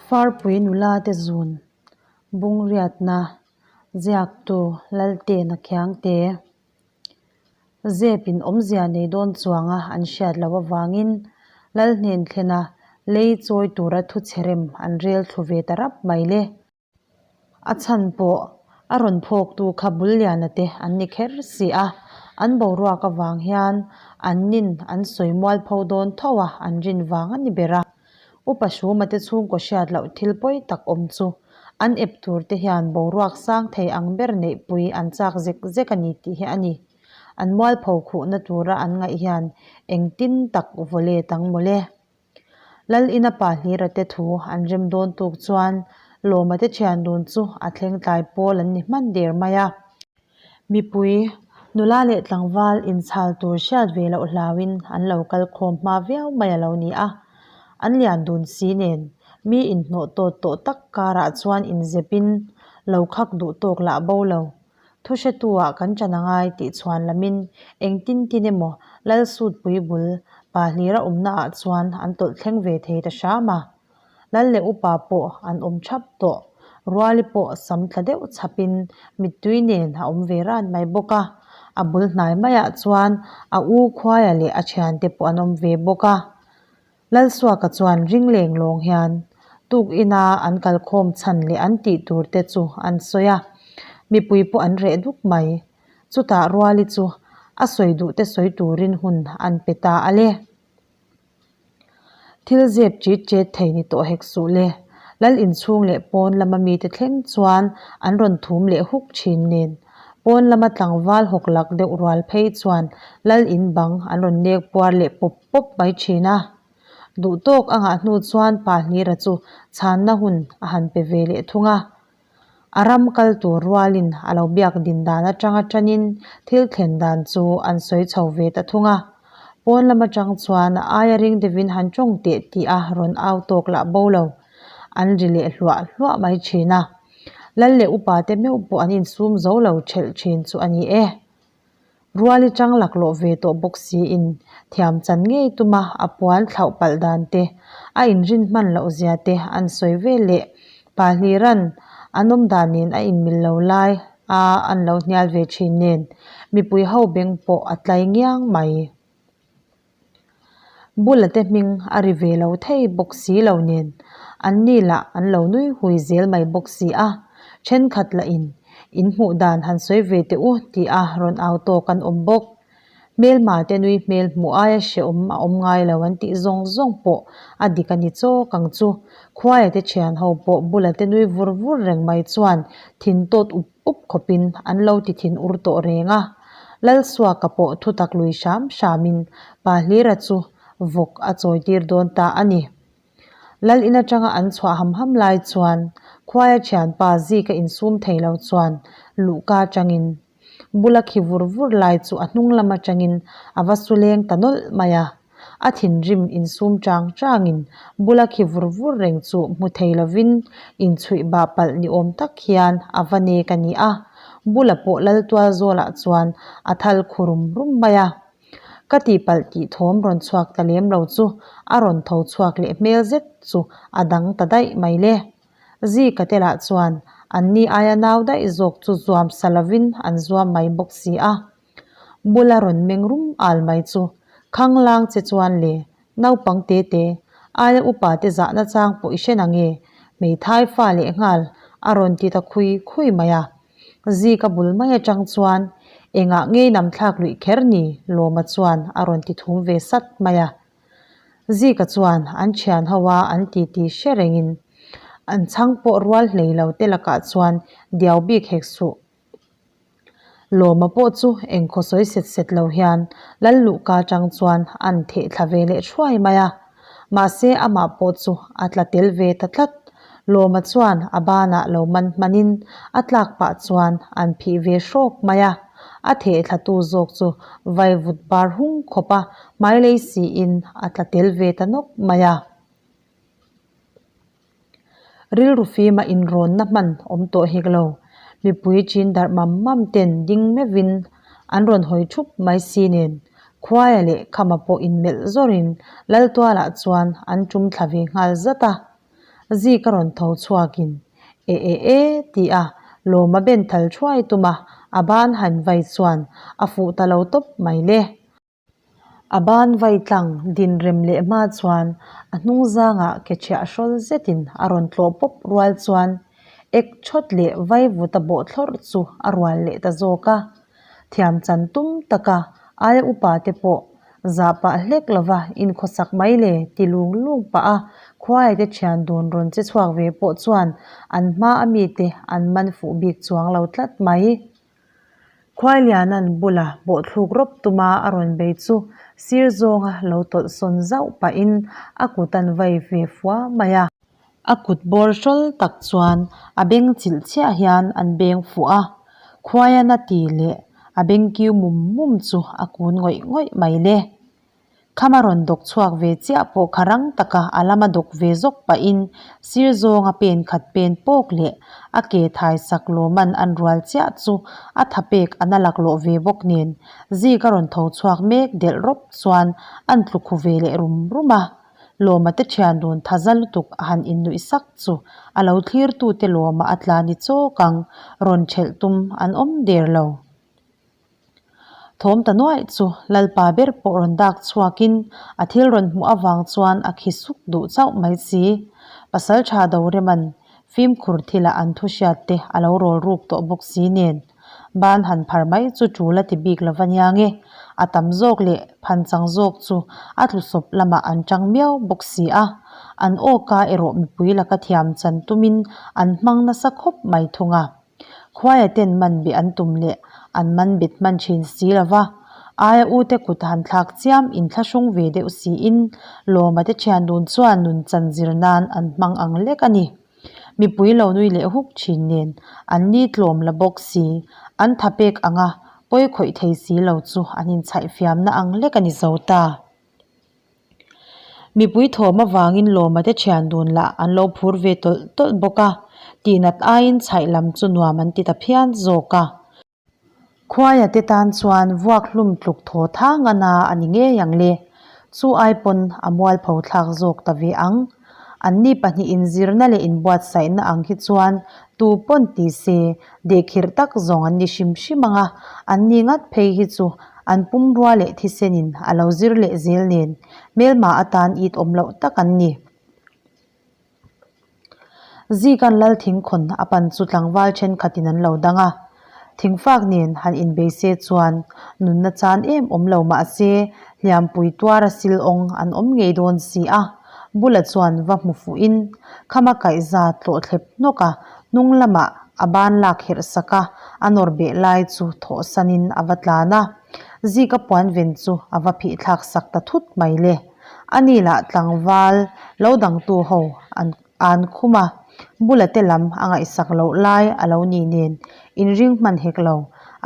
Farpui nula te zun bungriatna ziaktu Laltena Khiangte zep in awmzia nei dawn chuanga an hriat loh avangin Lal hnen thlena lei chawi tura thu chhe rem an rel thlu ve ta rap mai le. A chhan pawh a rawn phawktu kha Bulliana te an ni kher si a, an boruak avang hian an nin an sawi mualpho dawn tho a an rin vang a ni ber a. Upa Hruma te chhungkaw hriat loh thil pawi tak awm chu an ep tur te hian boruak sang thei ang ber neihpui an chak zek zek a ni tih hi a ni. An mualpho khuhna tura an ngaih hian engtin tak vaw let ang mawle. Lal ina pa Hlira te thu an rem dawn tuk chuan Lawma te thian dun chu a thleng tlai pawl an ni hman der mai a. Mipui, nula leh tlangval inchhal tur hriat ve loh hlauin an lo kal khawm hma viau mai a lo ni a. An lian dun si nen mi inhnawh tawt tawh tak karah chuan inzepin lo khak duh tawk lah bo lo. Thu hretu-ah kan ṭan a ngai tih chhuan lamin engtin tin emaw Lal Sutpui bul pa hlira awmnaah chuan an tawlh thleng ve thei ta hram a. Lal leh upa pawh an awm ṭhap tawh. Ruali pawh sam tla deuh chhapin mittui nen a awm ve ran mai bawk a. A bul hnai maiah chuan a u Khuaia leh a ṭhiante pawh an awm ve bawk a. Lalsuaka chuan ring leng lawng hian tuk ina an kalkhawm chhan leh an tih tur te chu an sawi a, mipui pawh an reh duk mai. Chutah Ruali chu a sawi duh te sawi turin hun an pe ta a le. Thil zep ṭit ṭet thei ni tawh hek suh le. Lal inchhung leh pawn lama mite thleng chuan an rawn thum leh huk ṭhin nen. Pawn lama tlangval hawk lak deuh rual phei chuan lal in bang an rawn nek puar leh pawp pawp mai thin a. Duh tawk a ngah hnu chuan pa Hlira chu chhanna hun a han pe ve leh thung a. A ram kal tur rualin a lo biak din dan atanga tanin thil thlen dan chu an sawi chho ve ta thung a. Pawn lam atang chuan a aia ring deuhin han tawng teh tih a rawn au tawk lah bo lo. An ri leh hluah hluah mai thin a. Lal leh upa te meuh pawh an insum zo lo thelh thin chu a ni e. Ruali chang laklawh ve tawh bawk siin thiam chan ngei tuma a puan thlauh palh dan te, a inrin hman loh zia te an sawi ve leh. Pa Hliran an awm dan nen a inmil lo lai a an lo hnial ve thin nen mipui ho beng pawh a tlai ngiang mai. Bula te hming a ri ve lo thei bawk si lo nen an ni lah an lo nui hui zel mai bawk si a, thenkhat lah in in hmuh dan han sawi ve teh u tih a rawn au tawk an awm bawk. Hmelma te nui hmel hmuh aia hrehawm a awm ngai lo an tih zawng zawng pawh a dik a ni chawk ang chu. Khuaia te thian ho pawh bula te nui vur vur reng mai chuan thin tawt up up khawpin an lo ti thin ur tawh reng a. Lalsuaka pawh thutak lui hram hramin Pa Hlira chu vawk a chawitir dawn ta a ni. Lal in atanga an chhuah ham ham lai chuan Khuaia thianpa Zika insum thei lo chuan luhka atangin bula khi vur vur lai chu a hnung lam atangin a va su leng ta nawlh mai a. A thinrim insum chang changin bula khi vur vur reng chu hmu thei lovin inchhuih bah palh ni awm tak hian a va nek a ni a. Bula pawh Laltual zawlah chuan a thal khu rum rum mai a. Ka tihpalh tih thawm rawn chhuak ta lem lo chu a rawn tho chhuak leh hmel zet chu a dang ta daih mai le. Zika te lah chuan anni aia nau daih zawk chu zuam sa lovin an zuam mai bawk si a. Bula rawn meng rum al mai chu Khanglang che chuan le naupang te te aia upa te zahna chang pawh i hre nange hmeithai fa lehnghal a rawn ti ta khui khui mai a. Zika bul mai atang chuan engah ngei nam thlak luih kher ni Lawma chuan a rawn ti thum ve sat mai a. Zika chuan an thian ho a an titi hre rengin an chhang pawh rual hlei lo te lakah chuan diau bik hek suh. Lawma pawh chu engkhaw sawi set set lo hian Lal luhka atang chuan an theh thla ve leh thuai mai a. Mahse amah pawh chu a tla tel ve ta tlat. Lawma chuan a banah lo man hmanin a tlak pah chuan an phih ve hrawk mai a. A theh thlatu zawk chu vaivut bar hung khawpa hmailei siin a tla tel ve ta nawk mai a. Rilru fima inrawnna hman awm tawh hek lo. Mipui chin darh mam mam ten ding meuhin an rawn hawi thup mai si nen Khuaia leh Khama pawh inmelh zawrin Laltualah chuan an tum thla ve nghal zat a. Zika rawn tho chhuakin, E e e, ti a Lawma ben thal thuai tum a, a ban han vai chuan a fuh ta lo tawp mai le. A ban vai tlang din rem leh hma chuan a hnung zangah ke chhiah hrawl zetin a rawn tlawh pawp rual chuan ek thawt leh vaivut a bawh thlawrh chu a rual leh ta zawk a. Thiam chan tum taka aia upa te pawh zah pah hlek lova inkhawsak mai le ti lung lung pah a khuaia te thian dun rawn che chhuak ve pawh chuan an hma a mite an man fuh bik chuang lo tlat mai. Khuailiana'n bula bawhthluk rawp tuma a rawn bei chu sir zawnga lo tawlh sawn zauh pahin a kut an vai ve fua mai a. A kut bawr hrawl tak chuan a beng chilh chiah hian an beng fuh a, Khuaiana ti leh a beng kiu mum mum chu a kun ngawih ngawih mai le. Khama rawn dawk chhuak ve chiah pawh kha rang taka a lama dawk ve zawk pahin sir zawnga pen khat pen pawk leh a ke thai sak lawman an rual chiah chu a tha pek a na laklawh ve bawk nen zik a rawn tho chhuak mek delh rawp chuan an tlu khu ve leh rum rum a. Lawma te thian dun tha za lutuk a han innuih sak chu a lo thlirtute lawma a tla ni chawk ang, rawn thelh tum an awm der lo. Thawm ta nuaih chu Lalpa ber pawh rawn dak chhuakin a thil rawn hmuh avang chuan a khi suk duh chauh mai si. Pasaltha Doreman fimkhur thilah an thu hriat te a lo rawl ruk tawh bawk si nen ban han phar mai chu tul a ti bik lo va nia nge. A tam zawk leh phanchang zawk chu a tlusawp lamah an tang miau bawk si a. An awka erawh mipui laka thiam chan tumin an hmang nasa khawp mai thung a. Khuaia ten man beh an tum leh an man bet hman thin si lo va, aia ute kut han thlak chiam inthlahrung ve deuh siin Lawma te thian dun chuan nun chan zir nan an hmang ang lek a ni. Mipui lo nui leh huk thin nen an ni tlawm la bawk si, an tha pek anga pawi khawih thei si lo chu an inchhaih fiamna ang lek a ni zo ta. Mipui thawm avangin Lawma te thian dun lah an lo phur ve tawlh tawlh bawk a, tihnat aiin chhaih lam chu nuam an ti ta phian zawk a. Khuaia te tan chuan vuak hlum tluk thaw thang a na a ni ngei ang le, chu ai pawn a mualpho thlak zawk ta ve ang. Anni pahnihin inzirna leh inbuatsaihna ang hi chuan tu pawn ti se dehkhirh tak zawng an ni hrim hrim ang a, anni ngat phei hi chu an pumrua leh thisenin a lo zir leh zel nen hmelma atan it awm loh tak an ni. Zika'n lal thingkhawn a pan chu tlangval thenkhatin an lo dang a, thingfak nen han inbei se chuan nunna chan em awm lo mah se hliampui tuara sil awng an awm ngei dawn si a, bula chuan va hmu fuhin khama kaihza tlawh thlep hnawk a, hnung lamah a ban lak herh sak a, a nawr beh lai chu thawhsanin a va tlan a, zika puan ven chu a va phih thlak sak ta thut mai le. Ani lah tlangval lo dangtu ho an an khum a, bula te lam a ngaihsak loh lai a lo nih nen inring hman hek lo,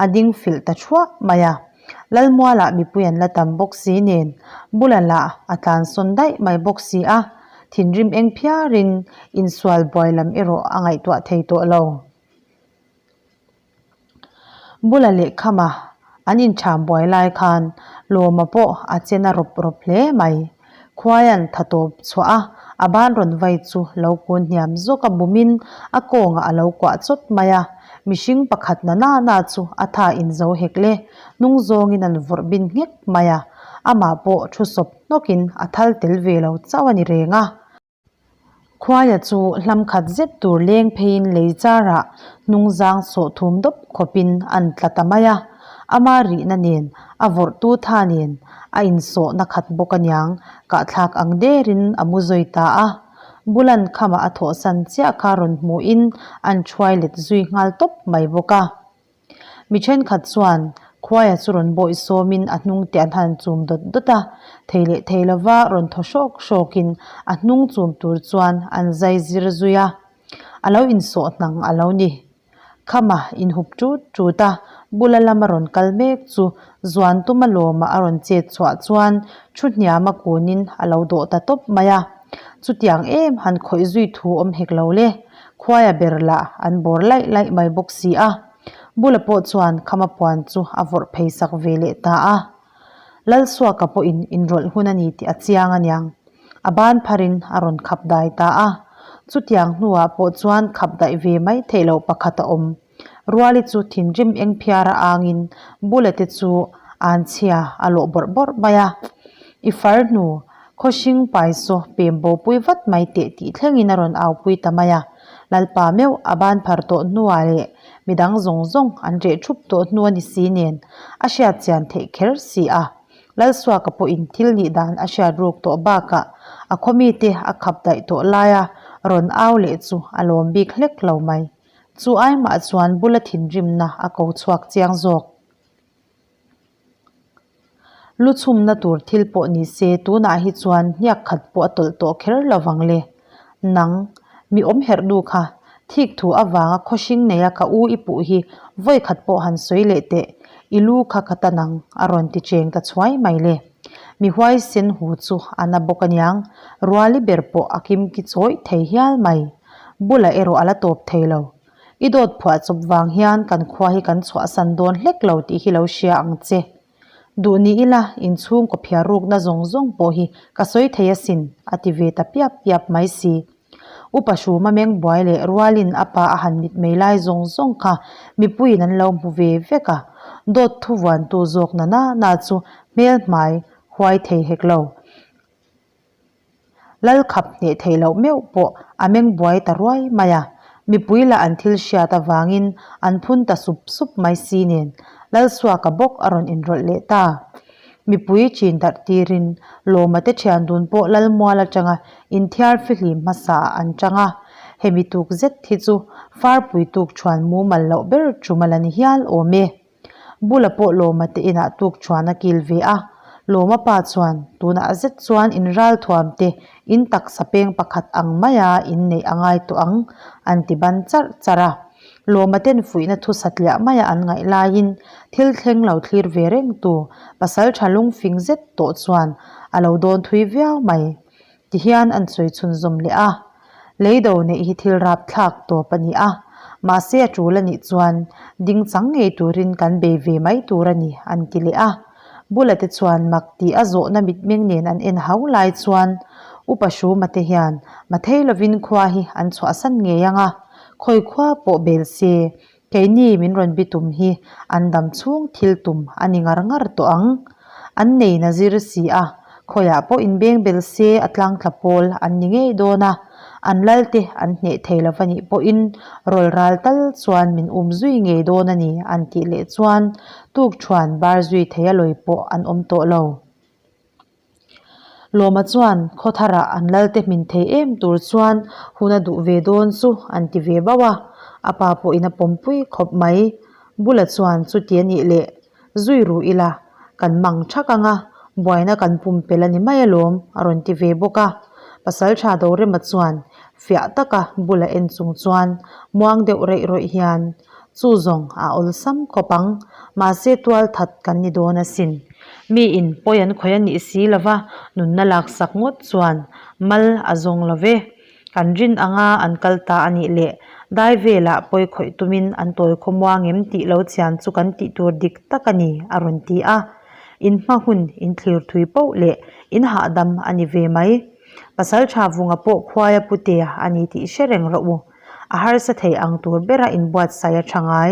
a ding filh ta thuah mai a. Lalmualah mipui an la tam bawk si nen bula lah a tlansawn daih mai bawk si a, thinrim eng phiarin insual buai lam erawh a ngaihtuah thei tawh lo. Bula leh khama an inṭham buai lai khan Lawma pawh a che na rawp rawp hle mai. Khuaia'n tha tawp chhuah a, a ban rawn vai chu lo kun hniam zawk a bumin a kawngah a lo kuah chawt mai a. Mihring pakhat na na na chu a tha inzo hek le, hnung zawngin an vawrh bin nghek mai a, amah pawh thu sawp hnawkin a thal tel ve lo chauh a ni reng a. Khuaia chu hlam khat zet tur leng pheiin lei charah hnungzang sawh thum dawp khawpin an tla ta mai a, ama rihna nen a vawrhtu tha nen a insawhna khat bawk aniang kahthlak ang derin a mu zui ta a. Bulan khamah a thawhsan chiah kha rawn hmuhin an thuai let zui nghal tawp mai bawk a. Mi thenkhat chuan khuaia chu rawn bawih sawmin a hnung te an han chum dawt dawt a, thei leh thei lova rawn thaw hrawk hrawkin a hnung chum tur chuan an zai zir zui a, a lo insawh hnang a lo ni. Khama inhup tut tut a, bula lama rawn kal mek chu zuan tuma lawma a rawn chet chhuah chuan thu hniama kunin a lo dawh ta tawp mai a. Chutiang em han khawih zui thu awm hek lo le. Khuaia ber lah an bawr laih laih mai bawk si a. Bula pawh chuan khama puan chu a vawrh phei sak ve leh ta a. Lalsuaka pawhin inrawlh hun a ni tih a chiang aniang. A ban pharin a rawn khap dai ta a. Chutiang hnuah pawh chuan khap daih ve mai theih loh pakhat a awm. Ruali chu thinrim eng phiara angin Bula te chu an chhia a lawh bawrh bawrh mai a. I far hnu, khawhring paisaw pem bopui vat mai teh tih thlengin a rawn aupui ta mai a. Lalpa meuh a ban phar tawh hnuah leh midang zawng zawng an reh thup tawh hnu a ni si nen a hriat chian theih kher si a. Lalsuaka pawhin thil nih dan a hriat ruk tawh bakah a khaw mite a khap daih tawh laia rawn au leh chu a lawm bik hlek lo mai. Chu ai mah chuan bula thinrimna a ko chhuak chiang zawk. Lu chhumna tur thil pawh ni se tunah hi chuan hniak khat pawh a tawlh tawh kher lo vang le. Nang, mi awm herh nu kha, thik thu avanga khawhring neia ka u i puh hi vawi khat pawh han sawi leh teh, i lu kha ka ta nang, a rawn ti cheng ta chhuai mai le. Mi huaisen hu chu a na bawk aniang, ruali ber pawh a kimki chawih thei hial mai. Bulah erawh a la tawp thei lo. I dawt phuah chawp vang hian kan khua hi kan chhuahsan dawn hlek lo tih hi lo hria ang che. Duh ni ila inchhungkaw phiar rukna zawng zawng pawh hi ka sawi thei asin, a ti ve ta piap piap mai si. Upa Hruma meng buai leh rualin a pa a han mitmei lai zawng zawng kha mipuiin an lo hmu ve vek a, dawt thu vuantu zawk na na na chu hmel hmai huai thei hek lo. Lal khap hneh theih loh meuh pawh a meng buai ta ruai mai a, mipui lah an thil hriat avangin an phun ta sup sup mai si nen Lalsuaka bawk a rawn inrawlh leh ta. Mipui chin darh tirin Lawma te thian dun pawh Lalmual atanga inthiar fihlim hmasa ah an chang a, hemi tuk zet hi chu Farpui tuk chuan mumal loh ber tum a la ni hial awm e. Bula pawh Lawma te inah tuk chuan a kil ve a, Lawma pa chuan tunah zet chuan in ralthuam te in taksa peng pakhat ang maia in neih a ngai tawh ang an ti ban charh charh a. Lawma ten fuihna thu satliah maia an ngaih laiin thil thleng lo thlir ve reng tu pasal tha lungfing zet tawh chuan a lo dawn thui viau mai. Tihian an sawi chhunzawm leh a, Leido neih hi thil rapthlak tawp a ni a, mahse a tul a nih chuan ding chang ngei turin kan bei ve mai tur a ni, an ti leh a. Bula te chuan mak tih a zawhna mitmeng nen an en hau lai chuan Upa Hruma te hian mathei lovin khua hi an chhuahsan ngei ang a, khawi khua pawh bel se Keini min rawn bi tum hi an dam chhung thil tum a ni ngar ngar tawh ang. An nei na zir si a, khawiah pawh inbeng bel se a tlangtla pawl an ni ngei dawn a, an lalte an hneh thei lo va nih pawhin rawl ral tal chuan min um zui ngei dawn a ni an tih leh chuan tukṭhuan bar zui thei a lawi pawh an awm tawh lo. Lawma chuan khawtharah an lalte hmin thei em tur chuan hun a duh ve dawn chu an ti ve bauh a, a pa pawhin a pawmpui khawp mai. Bula chuan chuti a nih leh zui ru ila kan mang thak ang a, buaina kan pumpelh a ni mai alawm a rawn ti ve bawk a. Pasaltha Dorema chuan fiah taka bula en chung chuan muang deuh reih rawih hian Chu zawng a awlsam khawp ang, mahse tual that kan ni dawn asin. Mi in pawi an khawih a nih si lova, nunna laksak ngawt chuan mal a zawng lo ve. Kan rin anga an kal ta a nih leh dai velah pawi khawih tumin an tawi khawmuang em tih lo chian chu kan tih tur dik tak a ni, a rawn ti a. In hma hun in thlir thui poh leh in hahdam a ni ve mai. Pasaltha vunga pawh khuaia putea a ni tih hre reng rawh u. A harsa thei ang tur bera inbuatsaih a tha ngai.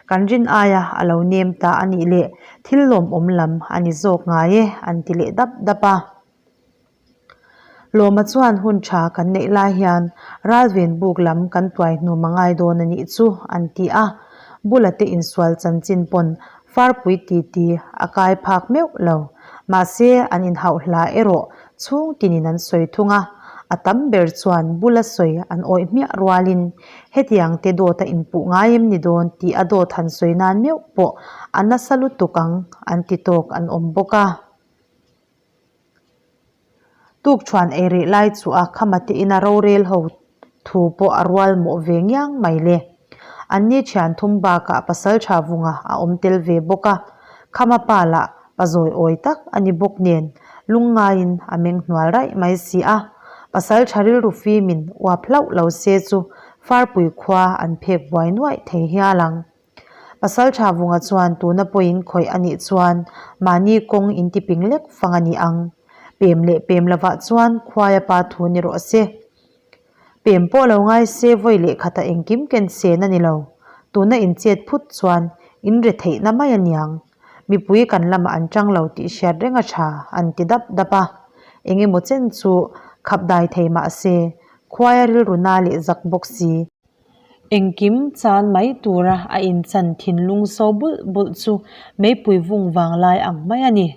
Kan rin aia a lo nem ta a nih leh thil lawmawm lam a ni zawk ngai e, an ti leh dap dap a. Lawma chuan hun tha kan neih lai hian ralven buk lam kan tuai hnum a ngai dawn a nih chu, an ti a. Bula te insual chanchin pawn Farpui titi a kai phak meuh lo. Mahse, an inhauh hla erawh chhung tinin an sawi thung a, a tam ber chuan bula sawi an awih hmiah rualin hetiang te dawt a inpuh ngai em ni dawn tih a dawt han sawi nan meuh pawh a nasa lutuk ang an ti tawk an awm bawk a. Tukṭhuan ei rih lai chu a khama te ina rorel ho thu pawh a rual mawh ve ngiang mai le. Anni thian thum bakah pasalṭha vunga a awm tel ve bawk a, khama pa lah pa zawi awi tak a ni bawk nen lungngaiin a meng hnual raih mai si a. Pasalṭha rilru fimin uap hlauh lo se chu Farpui khua an phek buai nuaih thei hial ang. Pasalṭha vunga chuan tuna pawhin khawih a nih chuan mahni kawng in ti ping lek fang a ni ang. Pem leh pem lovah chuan khuaia pa thu ni rawh se. Pem pawh lo ngai se vawi leh khata engkim ken sen a ni lo. Tuna in chet phut chuan in re theihna mai a niang. Mipui kan lamah an tang lo tih hriat reng a tha, an ti dap dap a. Eng emaw chen chu khap dai thei mah se, khuaia rilru na leh zak bawk si. Engkim chan mai tura a inchan thinlung so bulh bulh chu meipui vung vang lai ang mai a ni.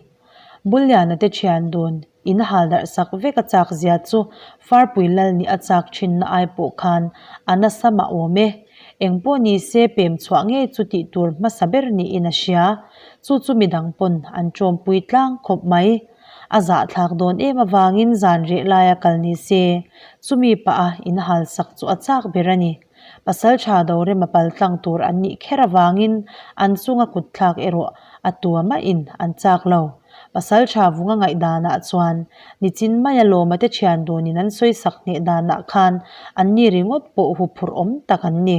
Bulliana te thian dun in hal darh sak vek a chak zia chu Farpui lal nih a chak thinna ai pawh khan a nasa mah awm e. Engpawh ni se pem chhuah ngei chu tih tur hmasa ber niin a hria. Chu chu midang pawn an tawmpui tlang khawp mai. A zahthlak dawn em avangin zan reh laia kal ni se, chumi pah a in hal sak chu a chak ber a ni. Pasal tha Dorema paltlang tur an nih kher avangin an chunga kut thlak erawh a tua mahin an chak lo. Pasal tha vunga ngaihdanah chuan nichin maia lawma te thian dunin an sawi sak hneh danah khan an ni ringawt pawh huphurh awm tak an ni.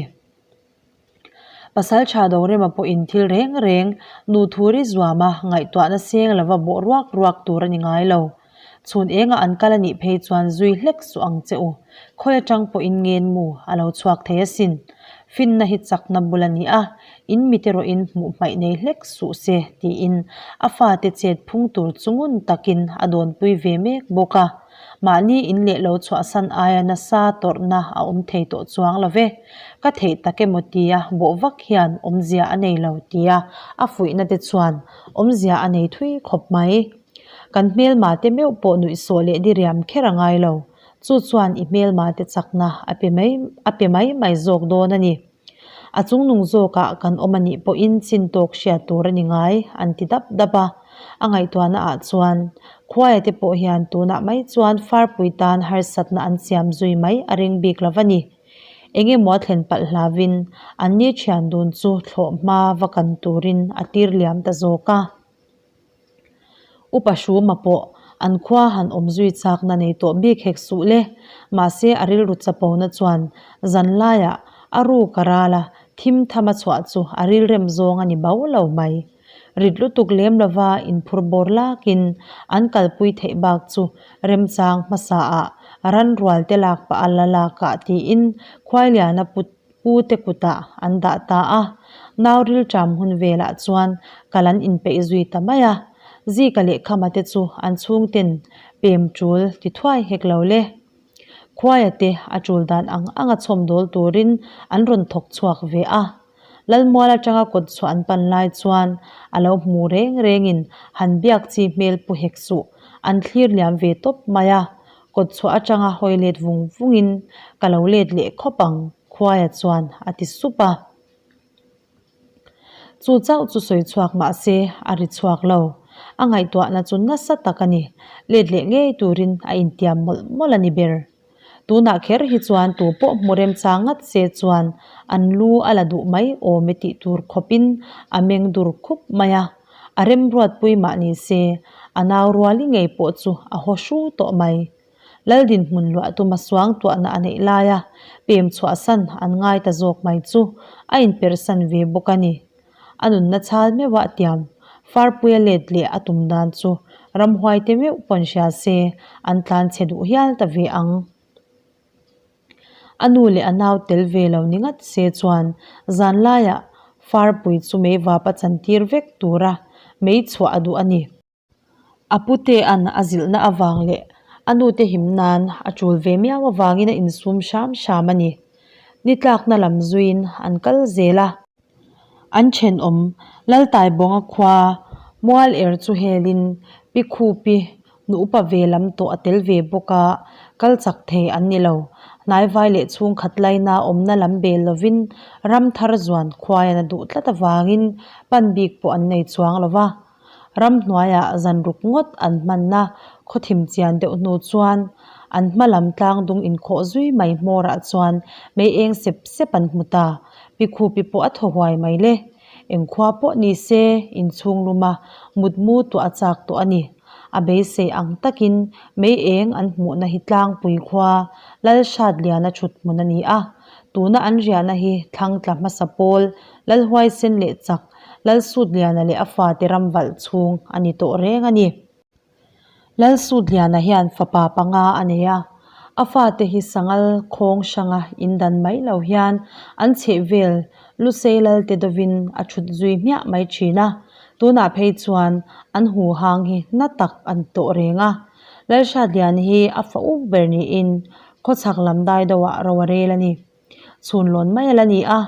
Pasal tha Dorema pawhin thil reng reng nu thuri zuama ngaihtuahna seng lova bawh ruak ruak tur a ni ngai lo. Chhun engah an kal a nih phei chuan zui hlek suh ang che u. Khawi atang pawhin ngen mu a lo chhuak thei asin. Finna hi chakna bul a ni a, in mit erawhin hmuh hmaih nei hlek suh se tiin a fate chet phung tur chu ngun takin a dawnpui ve mek bawk a. Mahni in leh lo chhuahsan aia nasa tawrhna a awm thei tawh chuang lo ve. Ka theih tak emaw tia bawh vak hian awmzia a nei lo tia a fuihna te chuan awmzia a nei thui khawp mai. Kan hmelma te meuh pawh nuihsawh leh diriam kher a ngai lo. Chu chuan i hmelma te chakna a pe mai a pe mai mai zawk dawn a ni. A chungnung zawkah kan awm a nih pawhin chin tawk hriat tur a ni ngai, an ti dap dap a. A ngaihtuahna ah chuan Khuaia te pawh hian tunah mai chuan farpui tan harsatna an siam zui mai a ring bik lo va ni. Eng emaw a thlen palh hlavin an ni thian dun chu thlawh hma va kan turin a tir liam ta zawk a. Upa Hruma pawh an khua han awm zui chakna nei tawh bik hek suh le. Mahse a rilru chapona chuan zanlaiah a ruk a ral a, thim tham a chhuah chu a rilrem zawng a ni bau lo mai. Rit lutuk lem lova inphur bawr lakin an kalpui theih bak chu remchang hmasaah ranrual te lak pah a la lakah tiin Khuailiana put Pu te kutah an dah ta a, nau rilṭam hun velah chuan kal an inpeih zui ta mai a, Zika leh Khama te chu an chhungten pem ṭul ti thuai hek lo le. Khuaia te a ṭul dan ang anga chhawm dawl turin an rawn thawk chhuak ve a, Lalmual aṭanga kawt chhuah an pan lai chuan a lo hmu reng rengin han biak chi hmel pu hek suh an thlir liam ve tawp mai a, Kawt chhuah atanga hawi let vung vungin ka lo let leh khawp ang, Khuaia chuan a ti sup a. Chu chauh chu sawi chhuak mah se a ri chhuak lo. A ngaihtuahna chu nasa tak a ni. Let leh ngei turin a intiam mawlh mawlh a ni ber. Tunah kher hi chuan tu pawh hmu remchang ngat se chuan an lu a la duh mai awm e tih tur khawpin a meng dur khup mai a. A remruatpui mah ni se, a nau ruali ngei pawh chu a haw hru tawh mai. Lal dinhmun luah tuma suangtuahna a neih laia pem chhuahsan an ngai ta zawk mai chu a inpersan ve bawk a ni. A nunna chhal meuh a tiam, Farpuia let leh a tum dan chu ramhuaite meuh pawn hria se an tlanchhe duh hial ta ve ang. A nu leh a nau tel ve lo ni ngat se chuan zanlaiah farpui chu meivap a chantir vek tura mei chhuah a duh a ni. A putea'n a zilhna avang leh a nute him nan a tul ve miau avangin a insum hram hram a ni. Ni tlakna lam zuiin an kal zel a. An thenawm Laltaibawnga khua mual er chu helin Pi Khupi Nu upa ve lam tawh a tel ve bawk a, kal chak thei an ni lo. Hnaivai leh chhungkhat laina awmna lam bel lovin ram thar zuan khuaian a duh tlat avangin pan bik pawh an nei chuang lo va. Ramhnuaiah zan ruk ngawt an hmanna khawthim chian deuh hnu chuan an hma lam tlang dung inkhawh zui mai hmawrah chuan mei eng sep sep an hmu ta. Pikhupi pawh a thaw huai mai le. Engkhua pawh ni se inchhung luma mutmu tuah a chak tawh a ni. A beisei ang takin mei eng an hmuhna hi tlangpui khua Lalhratliana thut hmun a ni a. Tuna an riahna hi thlangtla hmasa pawl Lalhuaisen leh chak Lalsutliana leh a fate ram valh chhung a ni tawh reng a ni. Lalsutliana hian fapa panga a nei a. A fate hi sangal khawng hranga indan mai lo hian an chhehvel Lusei Lalte dovin a thut zui hmiah mai thin a, tunah phei chuan an huhang hi na tak an tawh reng a. Lalhratlian hi a fa uk ber niin khawchhak lam dai deuhah ro a rel a ni. Chhunlawn mai a la ni a,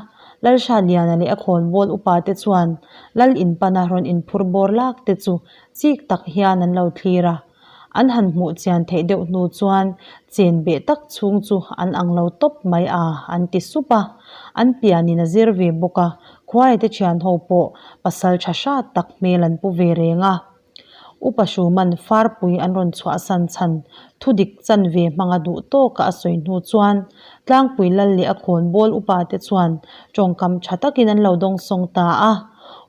Lalhratliana leh a khawnbawl upa te chuan Lal inpana rawn inphur bawr lak te chu chik tak hian an lo thlir a. An han hmuh chian theih deuh hnu chuan chen beh tak chhung chu an ang lo tawp mai a an ti sup a. An pianin a zir ve bawk a, khuaite thian ho pawh pasal tha hrat tak hmel an pu ve reng a. Upa Hruman farpui an rawn chhuahsan chhan thudik chanve hmanga duh tawka a sawi hnu chuan Tlangpui lal leh a khawnbawl upa te chuan tawngkam tha takin an lo dawngsawng ta a.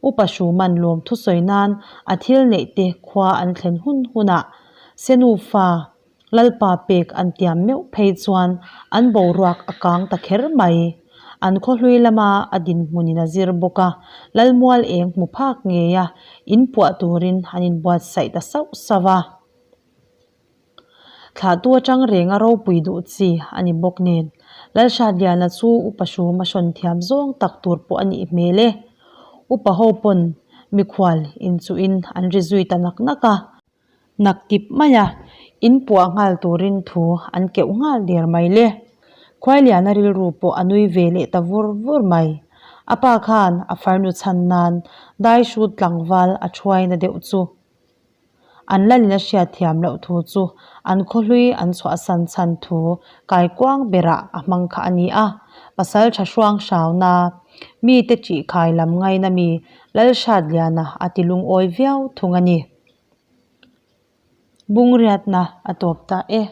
Upa Hruman lawm thusawi nan a thil neih te khua an thlen hun hunah Senufa Lalpa pek an tiam meuh phei chuan an boruak a kang ta kher mai. An khawhlui lama a dinhmunin a zir bawk a, Lalmual eng hmu phak ngei a inpuah turin an inbuatsaih ta sauh sauh a. Thlahtu atang renga ropui duh chi a ni bawk nen, Lalhratliana chu Upa Hruma hrawn thiam zawng tak tur pawh a nih hmel e. Upa ho pawn mikhual inchuhin an ri zui ta nak nak a. Nak tip mai a, in puah nghal turin thu an keuh nghal der mai le. Khuailiana rilru pawh a nui ve leh ta vur vur mai. A pa khan a farnu chhan nan dai hrut tlangval a thuaina deuh chu an lalin a hriat thiam loh thu chu an khawhlui an chhuahsan chhan thu kaikuang berah a hmang kha a ni a. Pasal tha hruang hrauna mite ṭihkhai lam ngaina mi Lalhratliana a ti lungawi viau thung a ni. Bungriatna a tawp ta e.